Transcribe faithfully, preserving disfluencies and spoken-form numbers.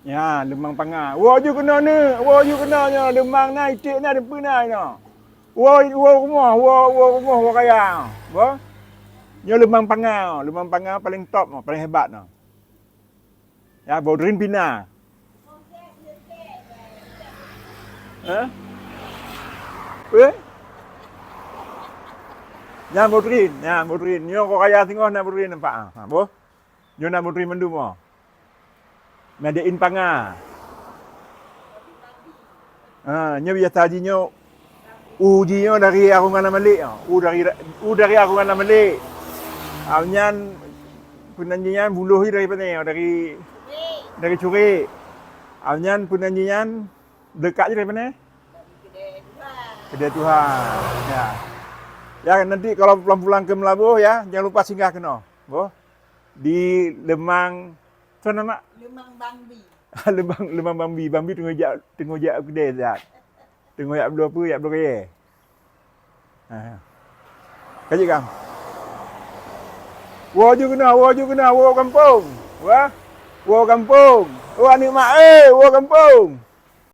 Ya, leumang panga. Woe ju keunoe neuk, woe ju keunoe nyoe, leumang na, iték na, deumpeue na nyoe. Woe, woe rumoh, woe, woe rumoh, woe kaya. Boh. Nyoe leumang panga, leumang panga paléng top, paléng hebat nyoe. Ya, Bodrin pina. Hah? Eh? Nyan Bodrin, nyan Bodrin. Nyoe kok kaya singoh na Bodrin nampak. Ha, boh. Nyoe na Bodrin mandum, oh. Made in panga. Ha, nyoe biasa jih nyoe, u jih nyoe dari Arungan Amalek, ha. U dari, u dari Arungan Amalek. Awak nyan peunan jih nyan buloh jih dari pane, dari, dari Curek. Awak nyan peunan jih nyan dekat jih dari pane? Keudè Tuhan. Ya. Ya, nanti kalau pulang-pulang ke Meulaboh ya, jangan lupa singgah keunoe. Boh. Di Leumang, soe nama? Leumang Bambi. Leumang, Leumang Bambi. Bambi teungoh jak, teungoh jak keudè siat. Teungoh jak bloe peue, jak bloe kayèe. Ha. Ka jeuet kan? Woe ju keunoe, woe ju keunoe, woe gampông. Wah. Woe gampông. Woe aneuk mak, eh, woe gampông.